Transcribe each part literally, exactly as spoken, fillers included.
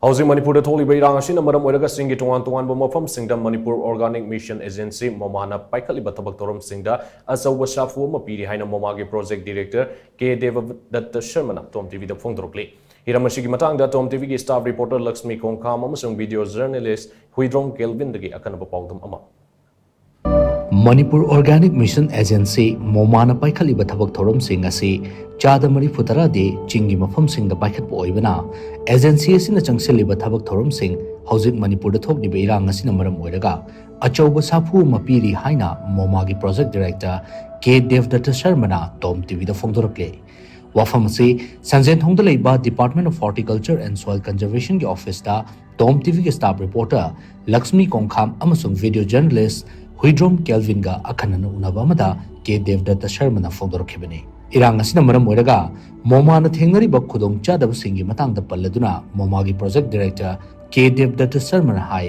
ꯍꯧꯖꯤꯛ ꯃꯅꯤꯄꯨꯔꯗ ꯊꯣꯛꯂꯤꯕ ꯏꯔꯥꯡ ꯑꯁꯤꯅ ꯃꯔꯝ ꯑꯣꯏꯔꯒ ꯆꯤꯡꯒꯤ ꯇꯣꯉꯥꯟ ꯇꯣꯉꯥꯟꯕ ꯃꯐꯝꯁꯤꯡꯗ ꯃꯅꯤꯄꯨꯔ ꯑꯣꯔꯒꯥꯅꯤꯛ ꯃꯤꯁꯟ ꯑꯦꯖꯦꯟꯁꯤ ꯃꯣꯃꯥꯅ ꯄꯥꯏꯈꯠꯂꯤꯕ ꯊꯕꯛ ꯊꯧꯔꯝꯁꯤꯡꯗ ꯑꯆꯧꯕ ꯁꯥꯐꯨ ꯑꯃ ꯄꯤꯔꯤ ꯍꯥꯏꯅ ꯃꯣꯃꯥꯒꯤ ꯄ꯭ꯔꯣꯖꯦꯛ ꯗꯤꯔꯦꯛꯇꯔ ꯀꯦ ꯗꯦꯕꯗꯠꯇ ꯁꯔꯃꯅ ꯇꯣꯝ ꯇꯤꯚꯤꯗ ꯐꯣꯡꯗꯣꯔꯛꯂꯤ꯫ ꯍꯤꯔꯝ ꯑꯁꯤꯒꯤ ꯃꯇꯥꯡꯗ ꯇꯣꯝ ꯇꯤꯚꯤꯒꯤ ꯁ꯭ꯇꯥꯐ ꯔꯤꯄꯣꯔꯇꯔ ꯂꯛꯁꯃꯤ ꯈꯣꯡꯈꯥꯝ ꯑꯃꯁꯨꯡ ꯚꯤꯗꯤꯑꯣ ꯖꯔꯅꯦꯂꯤꯁ ꯍꯨꯏꯗ꯭ꯔꯣꯝ ꯀꯦꯜꯚꯤꯟꯗꯒꯤ ꯑꯈꯟꯅꯕ ꯄꯥꯎꯗꯝ ꯑꯃ꯫ ꯃꯅꯤꯄꯨꯔ ꯑꯣꯔꯒꯥꯅꯤꯛ ꯃꯤꯁꯟ ꯑꯦꯖꯦꯟꯁꯤ ꯃꯣꯃꯥꯅ ꯄꯥꯏꯈꯠꯂꯤꯕ ꯊꯕꯛ ꯊꯧꯔꯝꯁꯤꯡ ꯑꯁꯤ ꯆꯥꯗ ꯃꯔꯤꯐꯨ ꯇꯔꯥꯗꯤ ꯆꯤꯡꯒꯤ ꯃꯐꯝꯁꯤꯡꯗ ꯄꯥꯏꯈꯠꯄ ꯑꯣꯏꯕꯅ, ꯑꯦꯖꯦꯟꯁꯤ ꯑꯁꯤꯅ ꯆꯪꯁꯤꯜꯂꯤꯕ ꯊꯕꯛ ꯊꯧꯔꯝꯁꯤꯡ ꯍꯧꯖꯤꯛ ꯃꯅꯤꯄꯨꯔꯗ ꯊꯣꯛꯂꯤꯕ ꯏꯔꯥꯡ ꯑꯁꯤꯅ ꯃꯔꯝ ꯑꯣꯏꯔꯒ ꯑꯆꯧꯕ ꯁꯥꯐꯨ ꯑꯃ ꯄꯤꯔꯤ ꯍꯥꯏꯅ ꯃꯣꯃꯥꯒꯤ ꯄ꯭ꯔꯣꯖꯦꯛ ꯗꯤꯔꯦꯛꯇꯔ ꯀꯦ ꯗꯦꯕꯗꯠꯇ ꯁꯔꯃꯅ ꯇꯣꯝ ꯇꯤꯚꯤꯗ ꯐꯣꯡꯗꯣꯔꯛꯂꯤ꯫ ꯋꯥꯐꯝ ꯑꯁꯤ ꯁꯟꯖꯦꯟꯊꯣꯡꯗ ꯂꯩꯕ Department of Horticulture and Soil Conservationꯒꯤ ꯑꯣꯐꯤꯁꯇ ꯇꯣꯝ ꯇꯤꯚꯤꯒꯤ ꯁ꯭ꯇꯥꯐ ꯔꯤꯄꯣꯔꯇꯔ ꯂꯛꯁꯃꯤ ꯀꯣꯡꯈꯥꯝ ꯑꯃꯁꯨꯡ ꯚꯤꯗꯤꯑꯣ ꯖꯔꯅꯦꯂꯤꯁ ꯍꯨꯏꯗ꯭ꯔꯣꯝ ꯀꯦꯜꯚꯤꯟꯒ ꯑꯈꯟꯅꯅ ꯎꯅꯕ ꯑꯃꯗ ꯀꯦ ꯗꯦꯕꯗꯠꯇ ꯁꯔꯃꯅ ꯐꯣꯡꯗꯣꯔꯛꯈꯤꯕꯅꯤ꯫ ꯏꯔꯥꯡ ꯑꯁꯤꯅ ꯃꯔꯝ ꯑꯣꯏꯔꯒ ꯃꯣꯃꯥꯅ ꯊꯦꯡꯅꯔꯤꯕ ꯈꯨꯗꯣꯡꯆꯥꯗꯕꯁꯤꯡꯒꯤ ꯃꯇꯥꯡꯗ ꯄꯜꯂꯗꯨꯅ ꯃꯣꯃꯥꯒꯤ ꯄ꯭ꯔꯣꯖꯦꯛ ꯗꯤꯔꯦꯛꯇꯔ ꯀꯦ ꯗꯦꯕꯗꯠꯇ ꯁꯔꯃꯅ ꯍꯥꯏ,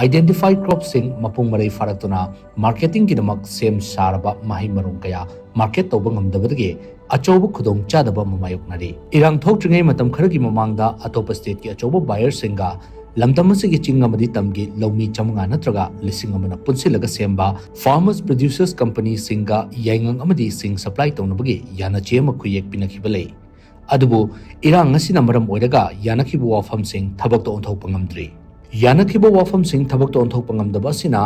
ꯑꯥꯏꯗꯦꯟꯇꯤꯐꯥꯏ ꯀ꯭ꯔꯣꯞꯁꯤꯡ ꯃꯄꯨꯡ ꯃꯔꯩ ꯐꯥꯔꯛꯇꯨꯅ ꯃꯥꯔꯀꯦꯇꯤꯡꯒꯤꯗꯃꯛ ꯁꯦꯝ ꯁꯥꯔꯕ ꯃꯍꯩ ꯃꯔꯣꯡ ꯀꯌꯥ ꯃꯥꯔꯀꯦꯠ ꯇꯧꯕ ꯉꯝꯗꯕꯗꯒꯤ ꯑꯆꯧꯕ ꯈꯨꯗꯣꯡꯆꯥꯗꯕ ꯑꯃ ꯃꯥꯌꯣꯛꯅꯔꯤ꯫ ꯏꯔꯥꯡ ꯊꯣꯛꯇ꯭ꯔꯤꯉꯩ ꯃꯇꯝ ꯈꯔꯒꯤ ꯃꯃꯥꯡꯗ ꯑꯇꯣꯞꯄ ꯁ꯭ꯇꯦꯠꯀꯤ ꯑꯆꯧꯕ ꯕꯥꯌꯔꯁꯤꯡꯒ ꯂꯝꯗꯝ ꯑꯁꯤꯒꯤ ꯆꯤꯡ ꯑꯃꯗꯤ ꯇꯝꯒꯤ ꯂꯧꯃꯤ ꯆꯥꯃꯉꯥ ꯅꯠꯇ꯭ꯔꯒ ꯂꯤꯁꯤꯡ ꯑꯃꯅ ꯄꯨꯟꯁꯤꯜꯂꯒ ꯁꯦꯝꯕ ꯐꯥꯔꯃꯔꯁ ꯄ꯭ꯔꯣꯗ꯭ꯌꯨꯁꯔꯁ ꯀꯝꯄꯅꯤꯁꯤꯡꯒ ꯌꯥꯏꯉꯪ ꯑꯃꯗꯤ ꯁꯤꯡ ꯁꯄ꯭ꯂꯥꯏ ꯇꯧꯅꯕꯒꯤ ꯌꯥꯅꯆꯦ ꯑꯃ ꯈꯨꯌꯦꯛ ꯄꯤꯅꯈꯤꯕ ꯂꯩ꯫ ꯑꯗꯨꯕꯨ ꯏꯔꯥꯡ ꯑꯁꯤꯅ ꯃꯔꯝ ꯑꯣꯏꯔꯒ ꯌꯥꯅꯈꯤꯕ ꯋꯥꯐꯝꯁꯤꯡ ꯊꯕꯛꯇ ꯑꯣꯟꯊꯣꯛꯄ ꯉꯝꯗ꯭ꯔꯤ꯫ ꯌꯥꯅꯈꯤꯕ ꯋꯥꯐꯝꯁꯤꯡ ꯊꯕꯛꯇ ꯑꯣꯟꯊꯣꯛꯄ ꯉꯝꯗꯕ ꯑꯁꯤꯅ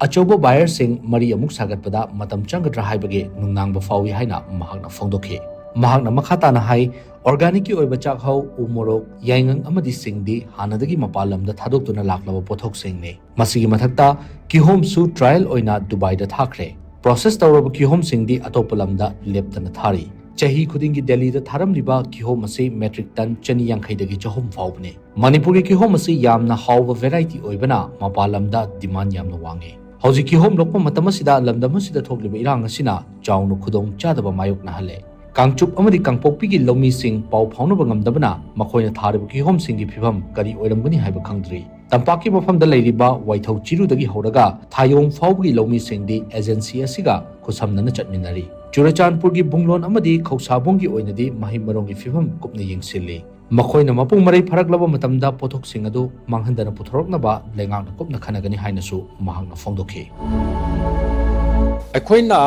ꯑꯆꯧꯕ ꯕꯥꯌꯔꯁꯤꯡ ꯃꯔꯤ ꯑꯃꯨꯛ ꯁꯥꯒꯠꯄꯗ ꯃꯇꯝ ꯆꯪꯒꯗ꯭ꯔꯥ ꯍꯥꯏꯕꯒꯤ ꯅꯨꯡꯅꯥꯡꯕ ꯐꯥꯎꯏ ꯍꯥꯏꯅ ꯃꯍꯥꯛꯅ ꯐꯣꯡꯗꯣꯛꯈꯤ꯫ ꯃꯍꯥꯛꯅ ꯃꯈꯥ ꯇꯥꯅ ꯍꯥꯏ, ꯑꯣꯔꯒꯥꯅꯤꯛꯀꯤ ꯑꯣꯏꯕ ꯆꯥꯛꯍꯧ, ꯎ ꯃꯣꯔꯣꯛ, ꯌꯥꯏꯉꯪ ꯑꯃꯗꯤ ꯁꯤꯡꯗꯤ ꯍꯥꯟꯅꯗꯒꯤ ꯃꯄꯥꯟ ꯂꯝꯗ ꯊꯥꯗꯣꯛꯇꯨꯅ ꯂꯥꯛꯂꯕ ꯄꯣꯠꯊꯣꯛꯁꯤꯡꯅꯤ꯫ ꯃꯁꯤꯒꯤ ꯃꯊꯛꯇ ꯀꯤꯍꯣꯝꯁꯨ ꯇ꯭ꯔꯥꯌꯦꯜ ꯑꯣꯏꯅ ꯗꯨꯕꯥꯏꯗ ꯊꯥꯈ꯭ꯔꯦ꯫ ꯄ꯭ꯔꯣꯁꯦꯁ ꯇꯧꯔꯕ ꯀꯤꯍꯣꯝꯁꯤꯡꯗꯤ ꯑꯇꯣꯞꯄ ꯂꯝꯗ ꯂꯦꯞꯇꯅ ꯊꯥꯔꯤ꯫ ꯆꯍꯤ ꯈꯨꯗꯤꯡꯒꯤ ꯗꯦꯜꯂꯤꯗ ꯊꯥꯔꯝꯂꯤꯕ ꯀꯤꯍꯣꯝ ꯑꯁꯤ ꯃꯦꯇ꯭ꯔꯤꯛ ꯇꯟ ꯆꯅꯤ ꯌꯥꯡꯈꯩꯗꯒꯤ ꯆꯍꯨꯝ ꯐꯥꯎꯕꯅꯤ꯫ ꯃꯅꯤꯄꯨꯔꯒꯤ ꯀꯤꯍꯣꯝ ꯑꯁꯤ ꯌꯥꯝꯅ ꯍꯥꯎꯕ ꯚꯦꯔꯥꯏꯇꯤ ꯑꯣꯏꯕꯅ ꯃꯄꯥꯟ ꯂꯝꯗ ꯗꯤꯃꯥꯟ ꯌꯥꯝꯅ ꯋꯥꯡꯉꯤ꯫ ꯍꯧꯖꯤꯛ ꯀꯤꯍꯣꯝ ꯂꯣꯛꯄ ꯃꯇꯝ ꯑꯁꯤꯗ ꯂꯝꯗꯝ ꯑꯁꯤꯗ ꯊꯣꯛꯂꯤꯕ ꯏꯔꯥꯡ ꯑꯁꯤꯅ ꯆꯥꯎꯅ ꯈꯨꯗꯣꯡ ꯆꯥꯗꯕ ꯃꯥꯌꯣꯛꯅꯍꯜꯂꯦ꯫ ꯀꯥꯡꯆꯨꯞ ꯑꯃꯗꯤ ꯀꯥꯡꯄꯣꯛꯄꯤꯒꯤ ꯂꯧꯃꯤꯁꯤꯡ ꯄꯥꯎ ꯐꯥꯎꯅꯕ ꯉꯝꯗꯕꯅ ꯃꯈꯣꯏꯅ ꯊꯥꯔꯤꯕ ꯀꯤꯍꯣꯝꯁꯤꯡꯒꯤ ꯐꯤꯕꯝ ꯀꯔꯤ ꯑꯣꯏꯔꯝꯒꯅꯤ ꯍꯥꯏꯕ ꯈꯪꯗ꯭ꯔꯤ꯫ ꯇꯝꯄꯥꯛꯀꯤ ꯃꯐꯝꯗ ꯂꯩꯔꯤꯕ ꯋꯥꯏꯊꯧ ꯆꯤꯔꯨꯗꯒꯤ ꯍꯧꯔꯒ ꯊꯥꯌꯣꯡ ꯐꯥꯎꯕꯒꯤ ꯂꯧꯃꯤꯁꯤꯡꯗꯤ ꯑꯦꯖꯦꯟꯁꯤ ꯑꯁꯤꯒ ꯈꯨꯠꯁꯝꯅꯅ ꯆꯠꯃꯤꯟꯅꯔꯤ꯫ ꯆꯨꯔꯆꯥꯟꯄꯨꯔꯒꯤ ꯕꯨꯡꯂꯣꯟ ꯑꯃꯗꯤ ꯈꯧꯁꯥꯕꯨꯡꯒꯤ ꯑꯣꯏꯅꯗꯤ ꯃꯍꯩ ꯃꯔꯣꯡꯒꯤ ꯐꯤꯕꯝ ꯀꯨꯞꯅ ꯌꯦꯡꯁꯤꯜꯂꯤ꯫ ꯃꯈꯣꯏꯅ ꯃꯄꯨꯡ ꯃꯔꯩ ꯐꯥꯔꯛꯂꯕ ꯃꯇꯝꯗ ꯄꯣꯠꯊꯣꯛꯁꯤꯡ ꯑꯗꯨ ꯃꯥꯡꯍꯟꯗꯅ ꯄꯨꯊꯣꯔꯛꯅꯕ ꯂꯩꯉꯥꯛꯅ ꯀꯨꯞꯅ ꯈꯟꯅꯒꯅꯤ ꯍꯥꯏꯅꯁꯨ ꯃꯍꯥꯛꯅ ꯐꯣꯡꯗꯣꯛꯈꯤ꯫ ꯑꯩꯈꯣꯏꯅ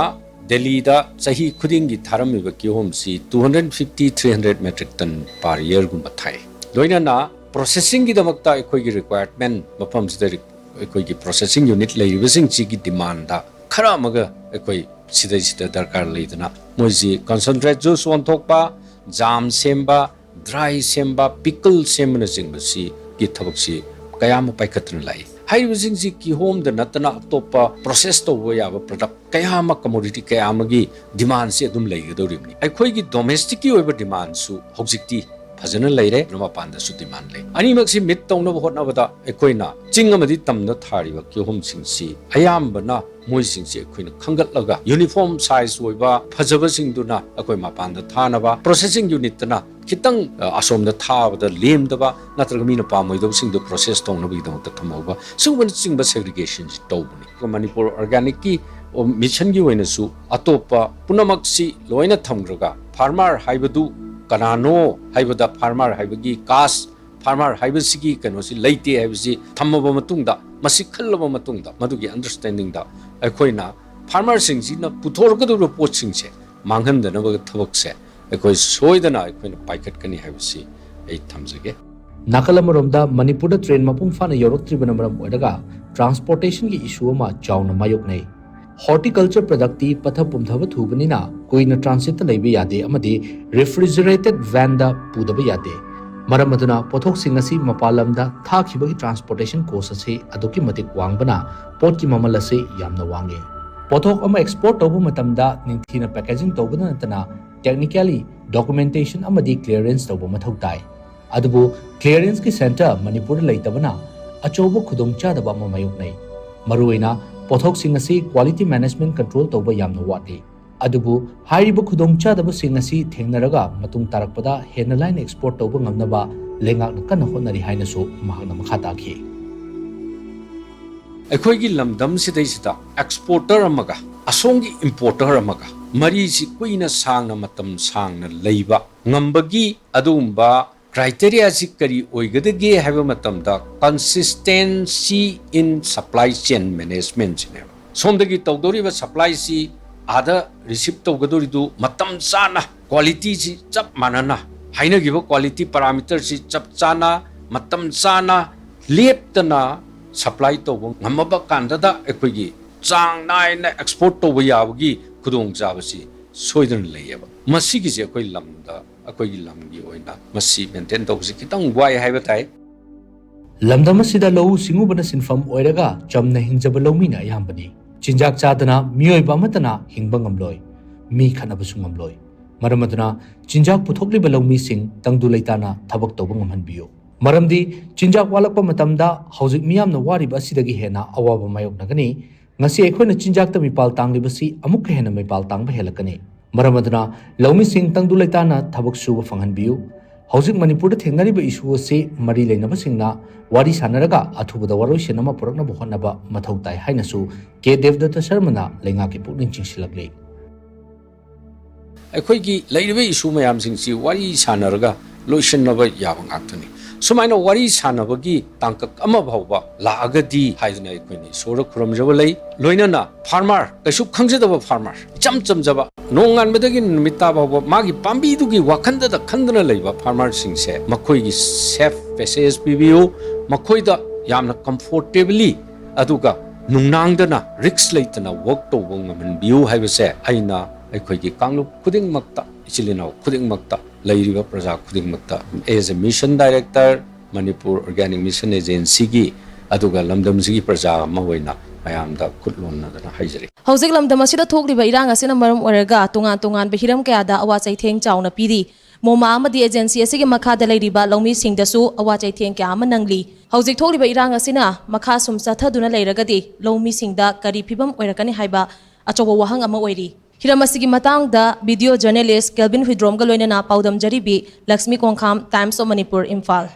ꯗꯦꯜꯂꯤꯗ ꯆꯍꯤ ꯈꯨꯗꯤꯡꯒꯤ ꯊꯥꯔꯝꯃꯤꯕ ꯀꯤꯍꯣꯝꯁꯤ two hundred fifty, three hundred metric ton per year ꯒꯨꯝꯕ ꯊꯥꯏ꯫ ꯂꯣꯏꯅꯅ processing ꯒꯤꯗꯃꯛꯇ ꯑꯩꯈꯣꯏꯒꯤ requirement, ꯃꯐꯝꯁꯤꯗ ꯑꯩꯈꯣꯏꯒꯤ processing unit ꯂꯩꯔꯤꯕꯁꯤꯡꯁꯤꯒꯤ demand ꯈꯔ ꯑꯃꯒ ꯑꯩꯈꯣꯏ ꯁꯤꯗꯩꯁꯤꯗ ꯗꯔꯀꯥꯔ ꯂꯩꯗꯅ ꯃꯣꯏꯁꯤ concentrate juice ꯑꯣꯟꯊꯣꯛꯄ, jam ꯁꯦꯝꯕ, dry ꯁꯦꯝꯕ, pickle ꯁꯦꯝꯕꯅꯆꯤꯡꯕꯁꯤꯒꯤ ꯊꯕꯛꯁꯤ ꯀꯌꯥ ꯑꯃ ꯄꯥꯏꯈꯠꯇꯨꯅ ꯂꯥꯛꯏ꯫ ꯍꯥꯏꯔꯤꯕꯁꯤꯡꯁꯤ ꯀꯤꯍꯣꯝꯗ ꯅꯠꯇꯅ ꯑꯇꯣꯞꯄ process ꯇꯧꯕ ꯌꯥꯕ product ꯀꯌꯥ ꯑꯃ, commodity ꯀꯌꯥ ꯑꯃꯒꯤ demand ꯁꯤ ꯑꯗꯨꯝ ꯂꯩꯒꯗꯧꯔꯤꯕꯅꯤ꯫ ꯑꯩꯈꯣꯏꯒꯤ domestic ꯀꯤ ꯑꯣꯏꯕ demand ꯁꯨ ꯍꯧꯖꯤꯛꯇꯤ ꯐꯖꯅ ꯂꯩꯔꯦ, ꯃꯄꯥꯟꯗꯁꯨ demand ꯂꯩ꯫ ꯑꯅꯤꯃꯛꯁꯤ meet ꯇꯧꯅꯕ ꯍꯣꯠꯅꯕꯗ ꯑꯩꯈꯣꯏꯅ ꯆꯤꯡ ꯑꯃꯗꯤ ꯇꯝꯗ ꯊꯥꯔꯤꯕ ꯀꯤꯍꯣꯝꯁꯤꯡꯁꯤ ꯑꯌꯥꯝꯕꯅ ꯃꯣꯏꯁꯤꯡꯁꯤ ꯑꯩꯈꯣꯏꯅ ꯈꯟꯒꯠꯂꯒ uniform size ꯑꯣꯏꯕ ꯐꯖꯕꯁꯤꯡꯗꯨꯅ ꯑꯩꯈꯣꯏ ꯃꯄꯥꯟꯗ ꯊꯥꯅꯕ, processing unit ꯇꯅ ꯈꯤꯇꯪ, ꯑ, ꯑꯁꯣꯝꯗ ꯊꯥꯕꯗ ꯂꯦꯝꯗꯕ ꯅꯠꯇ꯭ꯔꯒ ꯃꯤꯅ ꯄꯥꯝꯃꯣꯏꯗꯕꯁꯤꯡꯗꯨ process ꯇꯧꯅꯕꯒꯤꯗꯃꯛꯇ ꯊꯝꯍꯧꯕ, ꯁꯤꯒꯨꯝꯕꯅꯆꯤꯡꯕ segregation ꯁꯤ ꯇꯧꯕꯅꯤ꯫ ꯑꯗꯨꯒ ꯃꯅꯤꯄꯨꯔ organic ꯀꯤ, ꯑꯣ, mission ꯒꯤ ꯑꯣꯏꯅꯁꯨ ꯑꯇꯣꯞꯄ ꯄꯨꯝꯅꯃꯛꯁꯤ ꯂꯣꯏꯅ ꯊꯝꯈ꯭ꯔꯒ farmer ꯍꯥꯏꯕꯗꯨ ꯀꯅꯥꯅꯣ ꯍꯥꯏꯕꯗ, farmer ꯍꯥꯏꯕꯒꯤ caste, farmer ꯍꯥꯏꯕꯁꯤꯒꯤ ꯀꯩꯅꯣꯁꯤ ꯂꯩꯇꯦ ꯍꯥꯏꯕꯁꯤ ꯊꯝꯃꯕ ꯃꯇꯨꯡꯗ, ꯃꯁꯤ ꯈꯜꯂꯕ ꯃꯇꯨꯡꯗ, ꯃꯗꯨꯒꯤ understanding ꯗ ꯑꯩꯈꯣꯏꯅ farmer ꯁꯤꯡꯁꯤꯅ ꯄꯨꯊꯣꯔꯛꯀꯗꯧꯔꯤꯕ ꯄꯣꯠꯁꯤꯡꯁꯦ ꯃꯥꯡꯍꯟꯗꯅꯕ ꯊꯕꯛꯁꯦ ꯑꯩꯈꯣꯏ ꯁꯣꯏꯗꯅ ꯑꯩꯈꯣꯏꯅ ꯄꯥꯏꯈꯠꯀꯅꯤ ꯍꯥꯏꯕꯁꯤ ꯑꯩ ꯊꯝꯖꯒꯦ꯫ ꯅꯥꯀꯜ ꯑꯃꯔꯣꯝꯗ ꯃꯅꯤꯄꯨꯔꯗ train ꯃꯄꯨꯡ ꯐꯥꯅ ꯌꯧꯔꯛꯇ꯭ꯔꯤꯕꯅ ꯃꯔꯝ ꯑꯣꯏꯔꯒ transportation ꯒꯤ issue ꯑꯃ ꯆꯥꯎꯅ ꯃꯥꯌꯣꯛꯅꯩ꯫ Horticulture product ꯇꯤ ꯄꯠꯊ ꯄꯨꯝꯊꯕ ꯊꯨꯕꯅꯤꯅ ꯀꯨꯏꯅ transit ꯇ ꯂꯩꯕ ꯌꯥꯗꯦ ꯑꯃꯗꯤ refrigerated van ꯗ ꯄꯨꯗꯕ ꯌꯥꯗꯦ꯫ ꯃꯔꯝ ꯑꯗꯨꯅ ꯄꯣꯠꯊꯣꯛꯁꯤꯡ ꯑꯁꯤ ꯃꯄꯥꯟ ꯂꯝꯗ ꯊꯥꯈꯤꯕꯒꯤ transportation cost ꯑꯁꯤ ꯑꯗꯨꯛꯀꯤ ꯃꯇꯤꯛ ꯋꯥꯡꯕꯅ ꯄꯣꯠꯀꯤ ꯃꯃꯜ ꯑꯁꯤ ꯌꯥꯝꯅ ꯋꯥꯡꯉꯤ꯫ ꯄꯣꯠꯊꯣꯛ ꯑꯃ export ꯇꯧꯕ ꯃꯇꯝꯗ ꯅꯤꯡꯊꯤꯅ packaging ꯇꯧꯕꯗ ꯅꯠꯇꯅ technically documentation ꯑꯃꯗꯤ clearance ꯇꯧꯕ ꯃꯊꯧ ꯇꯥꯏ꯫ ꯑꯗꯨꯕꯨ clearance ꯀꯤ centre ꯃꯅꯤꯄꯨꯔꯗ ꯂꯩꯇꯕꯅ ꯑꯆꯧꯕ ꯈꯨꯗꯣꯡꯆꯥꯗꯕ ꯑꯃ ꯃꯥꯌꯣꯛꯅꯩ꯫ ꯃꯔꯨꯑꯣꯏꯅ ꯄꯣꯠꯊꯣꯛꯁꯤꯡ ꯑꯁꯤ quality management control ꯇꯧꯕ ꯌꯥꯝꯅ ꯋꯥꯠꯂꯤ꯫ ꯑꯗꯨꯕꯨ ꯍꯥꯏꯔꯤꯕ ꯈꯨꯗꯣꯡꯆꯥꯗꯕꯁꯤꯡ ꯑꯁꯤ ꯊꯦꯡꯅꯔꯒ ꯃꯇꯨꯡ ꯇꯥꯔꯛꯄꯗ ꯍꯦꯟꯅ ꯂꯥꯏꯅ export ꯇꯧꯕ ꯉꯝꯅꯕ ꯂꯩꯉꯥꯛꯅ ꯀꯟꯅ ꯍꯣꯠꯅꯔꯤ ꯍꯥꯏꯅꯁꯨ ꯃꯍꯥꯛꯅ ꯃꯈꯥ ꯇꯥꯈꯤ꯫ ꯑꯩꯈꯣꯏꯒꯤ ꯂꯝꯗꯝ ꯁꯤꯗꯩꯁꯤꯗ exporter ꯑꯃꯒ ꯑꯁꯣꯝꯒꯤ importer ꯑꯃꯒ ꯃꯔꯤꯁꯤ ꯀꯨꯏꯅ ꯁꯥꯡꯅ, ꯃꯇꯝ ꯁꯥꯡꯅ ꯂꯩꯕ ꯉꯝꯕꯒꯤ ꯑꯗꯨꯒꯨꯝꯕ criteria ꯁꯤ ꯀꯔꯤ ꯑꯣꯏꯒꯗꯒꯦ ꯍꯥꯏꯕ ꯃꯇꯝꯗ, consistency in supply chain management ꯁꯤꯅꯦꯕ꯫ ꯁꯣꯝꯗꯒꯤ ꯇꯧꯗꯧꯔꯤꯕ supply ꯁꯤ ꯑꯥꯗ receive ꯇꯧꯒꯗꯧꯔꯤꯗꯨ ꯃꯇꯝ ꯆꯥꯅ, quality ꯁꯤ ꯆꯞ ꯃꯥꯟꯅꯅ, ꯍꯥꯏꯅꯈꯤꯕ quality parameter ꯁꯤ ꯆꯞ ꯆꯥꯅ, ꯃꯇꯝ ꯆꯥꯅ, ꯂꯦꯞꯇꯅ supply ꯇꯧꯕ ꯉꯝꯃꯕ ꯀꯥꯟꯗꯗ ꯑꯩꯈꯣꯏꯒꯤ ꯆꯥꯡ ꯅꯥꯏꯅ export ꯇꯧꯕ ꯌꯥꯕꯒꯤ ꯈꯨꯗꯣꯡꯆꯥꯕꯁꯤ ꯁꯣꯏꯗꯅ ꯂꯩꯌꯦꯕ꯫ ꯃꯁꯤꯒꯤꯁꯦ ꯑꯩꯈꯣꯏ ꯂꯝꯗ, ꯑꯩꯈꯣꯏꯒꯤ ꯂꯝꯒꯤ ꯑꯣꯏꯅ ꯃꯁꯤ maintain ꯇꯧꯕꯁꯤ ꯈꯤꯇꯪ ꯋꯥꯏ ꯍꯥꯏꯕ ꯇꯥꯏ꯫ ꯂꯝꯗꯝ ꯑꯁꯤꯗ ꯂꯧꯎ ꯁꯤꯡꯎꯕꯅ ꯁꯤꯟꯐꯝ ꯑꯣꯏꯔꯒ ꯆꯝꯅ ꯍꯤꯡꯖꯕ ꯂꯧꯃꯤꯅ ꯑꯌꯥꯝꯕꯅꯤ꯫ ꯆꯤꯟꯖꯥꯛ ꯆꯥꯗꯅ ꯃꯤꯑꯣꯏꯕ ꯑꯃꯠꯇꯅ ꯍꯤꯡꯕ ꯉꯝꯂꯣꯏ, ꯃꯤ ꯈꯠꯅꯕꯁꯨ ꯉꯝꯂꯣꯏ꯫ ꯃꯔꯝ ꯑꯗꯨꯅ ꯆꯤꯟꯖꯥꯛ ꯄꯨꯊꯣꯛꯂꯤꯕ ꯂꯧꯃꯤꯁꯤꯡ ꯇꯪꯗꯨ ꯂꯩꯇꯥꯅ ꯊꯕꯛ ꯇꯧꯕ ꯉꯝꯍꯟꯕꯤꯌꯨ꯫ ꯃꯔꯝꯗꯤ ꯆꯤꯟꯖꯥꯛ ꯋꯥꯠꯂꯛꯄ ꯃꯇꯝꯗ ꯍꯧꯖꯤꯛ ꯃꯤꯌꯥꯝꯅ ꯋꯥꯔꯤꯕ ꯑꯁꯤꯗꯒꯤ ꯍꯦꯟꯅ ꯑꯋꯥꯕ ꯃꯥꯌꯣꯛꯅꯒꯅꯤ꯫ ꯉꯁꯤ ꯑꯩꯈꯣꯏꯅ ꯆꯤꯟꯖꯥꯛꯇ ꯃꯤꯄꯥꯜ ꯇꯥꯡꯂꯤꯕꯁꯤ ꯑꯃꯨꯛꯀ ꯍꯦꯟꯅ ꯃꯤꯄꯥꯜ ꯇꯥꯡꯕ ꯍꯦꯜꯂꯛꯀꯅꯤ꯫ ꯃꯔꯝ ꯑꯗꯨꯅ ꯂꯧꯃꯤꯁꯤꯡ ꯇꯪꯗꯨ ꯂꯩꯇꯥꯅ ꯊꯕꯛ ꯁꯨꯕ ꯐꯪꯍꯟꯕꯤꯌꯨ꯫ ꯍꯧꯖꯤꯛ ꯃꯅꯤꯄꯨꯔꯗ ꯊꯦꯡꯅꯔꯤꯕ issue ꯑꯁꯤ ꯃꯔꯤ ꯂꯩꯅꯕꯁꯤꯡꯅ ꯋꯥꯔꯤ ꯁꯥꯟꯅꯔꯒ ꯑꯊꯨꯕꯗ ꯋꯥꯔꯣꯏꯁꯤꯟ ꯑꯃ ꯄꯨꯔꯛꯅꯕ ꯍꯣꯠꯅꯕ ꯃꯊꯧ ꯇꯥꯏ ꯍꯥꯏꯅꯁꯨ ꯀꯦ ꯗꯦꯕꯗꯠꯇ ꯁꯔꯃꯅ ꯂꯩꯉꯥꯛꯀꯤ ꯄꯨꯛꯅꯤꯡ ꯆꯤꯡꯁꯤꯜꯂꯛꯂꯤ꯫ ꯑꯩꯈꯣꯏꯒꯤ ꯂꯩꯔꯤꯕ issue ꯃꯌꯥꯝꯁꯤꯡꯁꯤ ꯋꯥꯔꯤ ꯁꯥꯟꯅꯔꯒ ꯂꯣꯏꯁꯤꯟꯅꯕ ꯌꯥꯕ ꯉꯥꯛꯇꯅꯤ꯫ ꯁꯨꯃꯥꯏꯅ ꯋꯥꯔꯤ ꯁꯥꯟꯅꯕꯒꯤ ꯇꯥꯡꯀꯛ ꯑꯃ ꯐꯥꯎꯕ ꯂꯥꯛꯑꯒꯗꯤ ꯍꯥꯏꯗꯅ ꯑꯩꯈꯣꯏꯅ ꯏꯁꯣꯔꯗ ꯈꯨꯔꯨꯝꯖꯕ ꯂꯩ꯫ ꯂꯣꯏꯅꯅ farmer, ꯀꯩꯁꯨ ꯈꯪꯖꯗꯕ farmer, ꯏꯆꯝ ꯆꯝꯖꯕ, ꯅꯣꯡꯉꯥꯟꯕꯗꯒꯤ ꯅꯨꯃꯤꯠ ꯇꯥ ꯐꯥꯎꯕ ꯃꯥꯒꯤ ꯄꯥꯝꯕꯤꯗꯨꯒꯤ ꯋꯥꯈꯟꯗꯗ ꯈꯟꯗꯨꯅ ꯂꯩꯕ farmer ꯁꯤꯡꯁꯦ, ꯃꯈꯣꯏꯒꯤ safe passage ꯄꯤꯕꯤꯌꯨ, ꯃꯈꯣꯏꯗ ꯌꯥꯝꯅ comfortably ꯑꯗꯨꯒ ꯅꯨꯡꯅꯥꯡꯗꯅ risk ꯂꯩꯇꯅ work ꯇꯧꯕ ꯉꯝꯍꯟꯕꯤꯌꯨ ꯍꯥꯏꯕꯁꯦ ꯑꯩꯅ ꯑꯩꯈꯣꯏꯒꯤ ꯀꯥꯡꯂꯨꯞ ꯈꯨꯗꯤꯡꯃꯛꯇ, ꯏꯆꯤꯜ ꯏꯅꯥꯎ ꯈꯨꯗꯤꯡꯃꯛꯇ, ꯂꯩꯔꯤꯕ ꯄ꯭ꯔꯖꯥ ꯈꯨꯗꯤꯡꯃꯛꯇ as a mission director, Manipur Organic Mission Agency ꯒꯤ ꯑꯗꯨꯒ ꯂꯝꯗꯝꯁꯤꯒꯤ ꯄ꯭ꯔꯖꯥ ꯑꯃ ꯑꯣꯏꯅ ꯃꯌꯥꯝꯗ ꯈꯨꯠ ꯂꯣꯟꯅꯗꯅ ꯍꯥꯏꯖꯔꯤ꯫ ꯍꯧꯖꯤꯛ ꯂꯝꯗꯝ ꯑꯁꯤꯗ ꯊꯣꯛꯂꯤꯕ ꯏꯔꯥꯡ ꯑꯁꯤꯅ ꯃꯔꯝ ꯑꯣꯏꯔꯒ ꯇꯣꯉꯥꯟ ꯇꯣꯉꯥꯟꯕ ꯍꯤꯔꯝ ꯀꯌꯥꯗ ꯑꯋꯥ ꯆꯩꯊꯦꯡ ꯆꯥꯎꯅ ꯄꯤꯔꯤ꯫ ꯃꯣꯃꯥ ꯑꯃꯗꯤ agency ꯑꯁꯤꯒꯤ ꯃꯈꯥꯗ ꯂꯩꯔꯤꯕ ꯂꯧꯃꯤꯁꯤꯡꯗꯁꯨ ꯑꯋꯥ ꯆꯩꯊꯦꯡ ꯀꯌꯥ ꯑꯃ ꯅꯪꯂꯤ꯫ ꯍꯧꯖꯤꯛ ꯊꯣꯛꯂꯤꯕ ꯏꯔꯥꯡ ꯑꯁꯤꯅ ꯃꯈꯥ ꯁꯨꯝ ꯆꯠꯊꯗꯨꯅ ꯂꯩꯔꯒꯗꯤ ꯂꯧꯃꯤꯁꯤꯡꯗ ꯀꯔꯤ ꯐꯤꯕꯝ ꯑꯣꯏꯔꯛꯀꯅꯤ ꯍꯥꯏꯕ ꯑꯆꯧꯕ ꯋꯥꯍꯪ ꯑꯃ ꯑꯣꯏꯔꯤ꯫ ꯍꯤꯔꯝ ꯑꯁꯤꯒꯤ ꯃꯇꯥꯡꯗ video journalist Kelvin Hwidromꯒ ꯂꯣꯏꯅꯅ ꯄꯥꯎꯗꯝꯖꯔꯤꯕꯤ Lakshmi ꯀꯣꯡꯈꯥꯝ, Times of Manipur, Imphal.